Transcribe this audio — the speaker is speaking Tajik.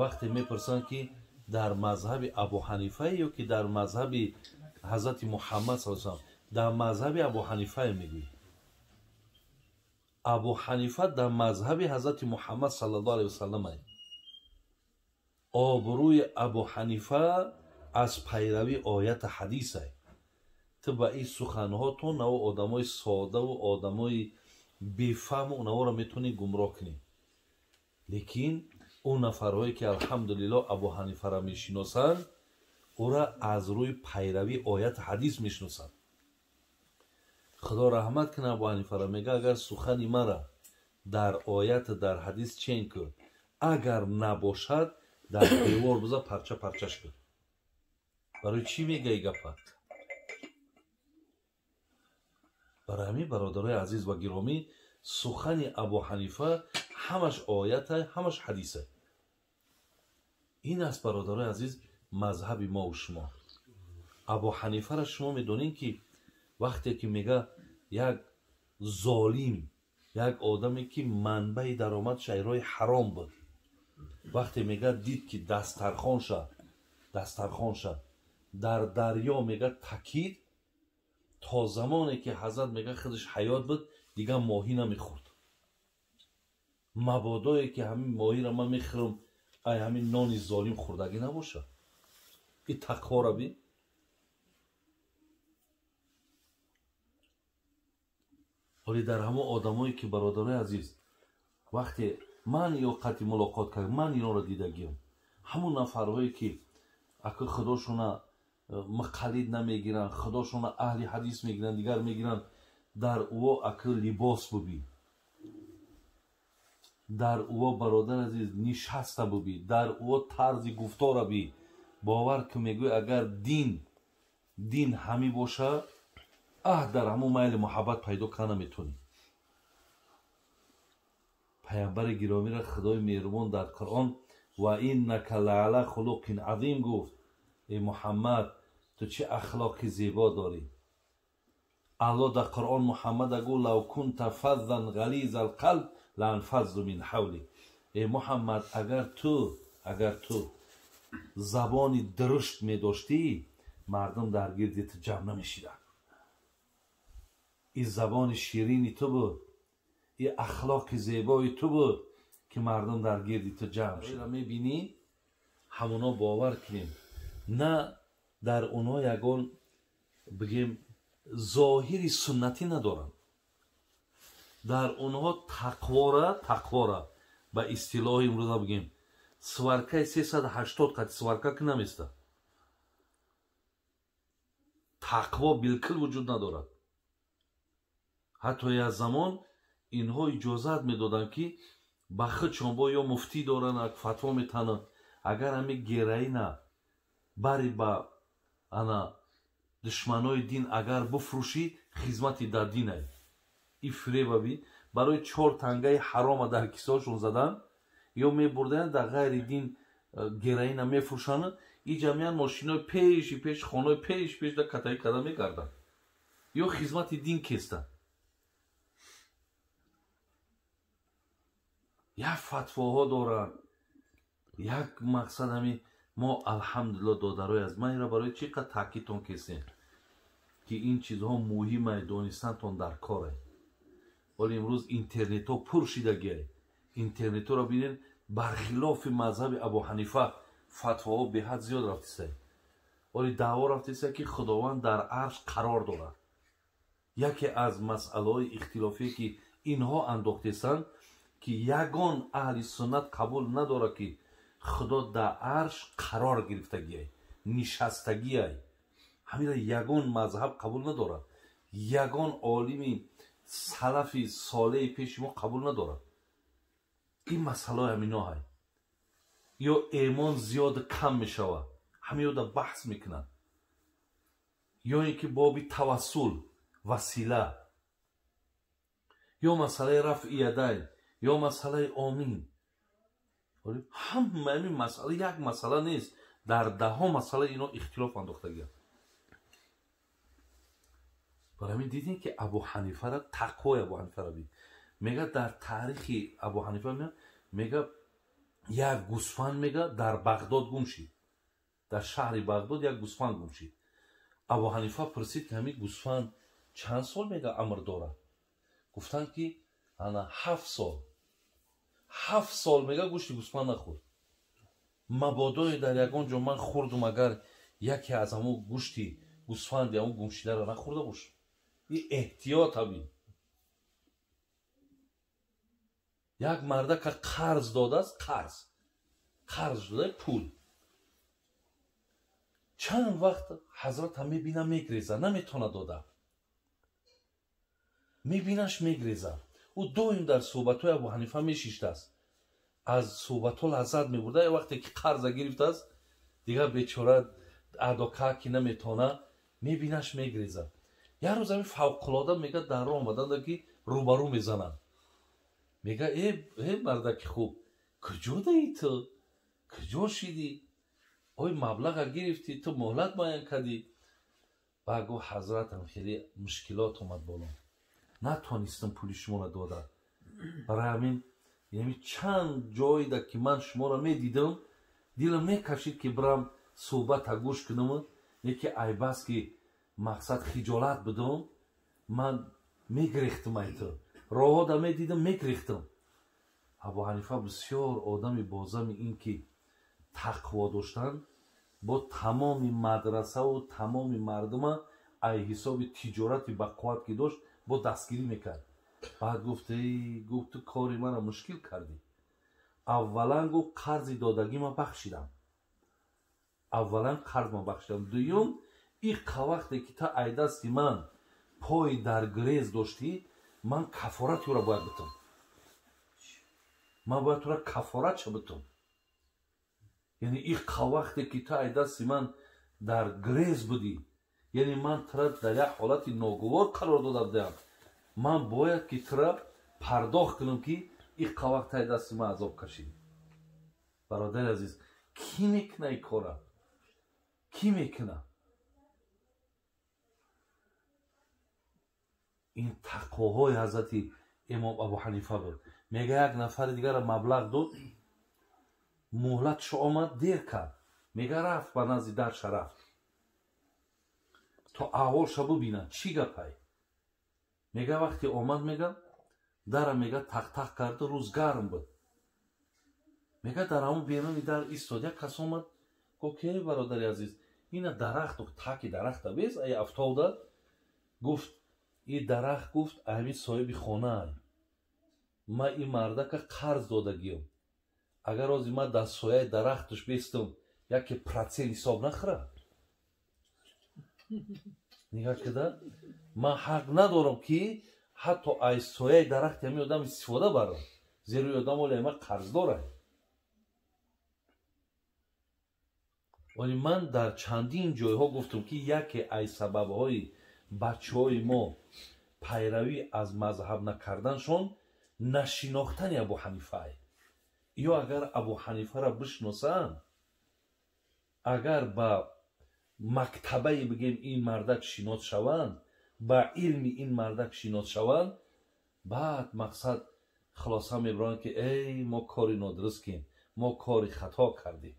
Вақте мепурсанд, ки дар мазҳаби Абу Ҳанифа ё ки дар мазҳаби ҳазрати Муҳаммад саллаллоҳу алайҳи васаллам, дар мазҳаби Абу Ҳанифа мегӯй. Абу Ҳанифа дар мазҳаби ҳазрати Муҳаммад саллаллоҳу алайҳи васаллам. Обрӯи Абу Ҳанифа аз пайравӣ оята ҳадиса. Ту ба ин суханҳо то нав одамои содаву одамои бефаҳму онҳоро метавонӣ гумроҳ кунӣ. Лекин он нафарҳое ки алҳамдулиллоҳ Абу Ҳанифаро мешиносанд, ӯра аз рӯи пайравӣ оят ҳадис мешиносанд. Худо раҳмат кунад Абу Ҳанифаро, мега агар сухани мара дар оят дар ҳадис чен кун, агар набошад дар девор биза парча парчаш кун. Барои чӣ мегаи гапа? Барои ҳамин бародарои азиз ва гиромӣ, сухани Абу Ҳанифа ҳамаш оята, ҳамаш ҳадиса. Ин аст бародарои азиз мазҳаби мо ва шумо. Абу Ҳанифаро шумо медонед, ки вақте ки мега як золим, як одаме ки манбаи даромад шайрои ҳаром буд, вақте мега дид ки дастархонша дар дарё мега такид, то замоне ки ҳазрат мега худаш ҳаёт буд, дигар моҳӣ намехӯрд. Мабодое ки ҳамин моҳиро ман мехӯрам, ай ҳамин нони золим хӯрдагӣ набошад. И тақвора би. Вале дар ҳамон одамое ки бародарои азиз, вақте ман ё қатъи мулоқот кард, ман инҳоро дидагиам, ҳамон нафарҳое ки ака худошона муқаллид намегиранд, худошона аҳли ҳадис мегиранд, дигар мегиранд, дар ӯо ака либос бубӣ, дар ӯо бародар азиз нишаста бубӣ, дар ӯо тарзи гуфтора бӣ, бовар ки мегӯй агар дин ҳамӣ боша, аҳ дар ҳамон майли муҳаббат пайдо карда наметавонӣ. Паямбари гиромиро Худои меҳрубон дар Қуръон ва иннака лаала хулуқин азим гуфт. Эй Муҳаммад, ту чӣ ахлоқи зебо дорӣ. Аллоҳ дар Қуръон Муҳаммада гуфт лав кунта фаззан ғализал қалб лаанфаззу мин ҳавлик. Эй Муҳаммад, агар ту забони дурушт медоштӣ, мардум дар гирди ту ҷамъ намешиданд. Ин забони ширини ту буд, ин ахлоқи зебои ту буд ки мардум дар гирди ту ҷамъ шуданд. Мебинӣ, ҳамоно бовар кунем, на дар онҳо ягон бигем зоҳири суннатӣ надоранд. Дар онҳо тақвора ба истилоҳи имрӯза бигем сваркаи 380 қати сварка ки наместа. Тақво билкул вуҷуд надорад. Ҳатто як замон инҳо иҷозат медоданд ки ба худшон бо ё муфтӣ доранд, фатво метананд, агар ҳамин героина бари ба ана душманои дин агар буфрӯшӣ, хизмати дар динай. И фиреба би барои 4 тангаи ҳарома дар кисаҳошон задан, ё мебурдаянд дар ғайри дин героина мефурӯшанд, и ҷамъиян мошинои пеши пеш, хонаи пеши пеш да катаи карда мегарданд, ё хизмати дин кестанд. Як фатвоҳо доранд, як мақсад ҳамин. Мо алҳамдулиллоҳ додарои аз ман инро барои чӣ қадр таъкидтон кесем ки ин чизҳо муҳимае, донистантон дар коре. Вале имрӯз интернетҳо пур шидагиае. Интернетҳоро бинед, бархилофи мазҳаби Абу Ҳанифа фатвоҳо беҳад зиёд рафтисае. Вале даъво рафтисае ки Худованд дар арш қарор дорад. Яке аз масъалаҳои ихтилофие ки инҳо андохтесанд, ки ягон аҳли суннат қабул надорад ки Худо дар арш қарор гирифтагиай, нишастагиай. Ҳаминро ягон мазҳаб қабул надорад, ягон олими салафи солеҳи пеши мо қабул надорад. Ин масъалаҳои ҳаминоҳай. Ё эмон зиёд кам мешавад, ҳамиёда баҳс мекунанд. Ё ин ки боби тавассул, васила, ё масъалаи рафъи ядайн, ё масъалаи омин. Ҳама ҳамин масъала як масъала нест, дар даҳҳо масъала ино ихтилоф андохтагианд. Барои ҳамин дидем ки Абу Ҳанифара, тақвои Абу Ҳанифара бид. Мега дар таърихи Абу Ҳанифа мега як гӯсфанд мега дар Бағдод гум шид. Дар шаҳри Бағдод як гӯсфанд гум шид. Абу Ҳанифа пурсид ки ҳамин гӯсфанд чанд сол мега амр дорад? Гуфтанд ки ана 7 сол. 7 сол мега гӯшти гӯсфанд нахӯрд. Мабодое дар ягон ҷо ман хӯрдум, агар яке аз ҳамун гӯшти гӯсфанди ҳамун гумшидаро нахӯрда бошам. Ин эҳтиёт ҳамин. Як мардака қарз додааст, қарз. Қарз дода пул. Чанд вақт ҳазрат ҳам мебина мегреза, наметона дода. Мебинаш мегреза. Ӯ доим дар суҳбатҳои Абу Ҳанифа мешиштааст. Аз суҳбатҳо лаззат мебурда. Вақте ки қарза гирифтааст, дигар бечора адока ки наметона, мебинаш мегреза. Як рӯз ҳамин фавқулода мега дар роҳ омаданда ки рӯбарӯ мезананд. Мега э мардаки хуб, куҷо даи ту? Куҷо шидӣ? Ой маблаға гирифтӣ, ту муҳлат муайян кардӣ. Баъд гуфт ҳазратам хеле мушкилот омад боло, натонистам пули шуморо дода. Барои ҳамин яъне чанд ҷойда ки ман шуморо медидам, дилам мекашид ки бирам суҳбата гӯш кунам, яке айбас ки мақсад хиҷолат бидам, ман мегирехтам ай ту. Роҳода медидам, мегирехтам. Абу Ҳанифа бисёр одами бозами ин ки тақво доштан, бо тамоми мадрасаву тамоми мардума ай ҳисоби тиҷорати бақувват ки дошт, бо дастгирӣ мекард. Баъд гуфт эй, гуфт ту кори мана мушкил кардӣ. Аввалан гуфт қарзи додагима бахшидам. Аввалан қарзма бахшидам. Дуюм, иқа вақте ки ту ай дасти ман пой дар гирез доштӣ, ман кафорати ӯро бояд битам. Ман бояд тура кафоратша битам. Яъне иқа вақте ки ту ай дасти ман дар гирез будӣ, яъне ман тура дар як ҳолати ногувор қарор дода будам, ман бояд ки тура пардохт кунам ки иқа вақт ай дасти ман азоб кашидӣ. Бародари азиз, кӣ мекуна ин кора? Кӣ мекуна? Ин тақвоҳои ҳазрати имом Абу Ҳанифа буд. Мега як нафари дигарро маблағ дод, муҳлатшо омад, дер кард. Мега рафт ба назди дарша рафт то аҳволша бубинад чӣ гапай. Мега вақте омад, мега дара мега тақтақ карду, рӯз гарм буд. Мега дар ҳамон беруни дар истод, як кас омад, гуфт ки эй бародари азиз, ина дарахт, таки дарахта без ай афтода. Гуфт и дарахт, гуфт ҳамин соҳиби хонаай, ман ин мардака қарз додагиям, агар ози ман дар сояи дарахташ бестам, яке процент ҳисоб нахӯрад. Нигаҳ кида, ман ҳақ надорам ки ҳатто аз сояи дарахти ҳамин одам истифода барам, зеро ин одам оли ман қарздорам. Вале ман дар чандин ҷойҳо гуфтам ки яке аз сабабҳои бачаҳои мо пайравӣ аз мазҳаб накарданшон нашинохтани Абу Ҳанифае. Ё агар Абу Ҳанифаро бишносанд, агар ба мактабае бигем ин мардак шинос шаванд, ба илми ин мардак шинос шаванд, баъд мақсад хулоса мебаранд ки эй мо кори нодуруст кем, мо кори хато кардем.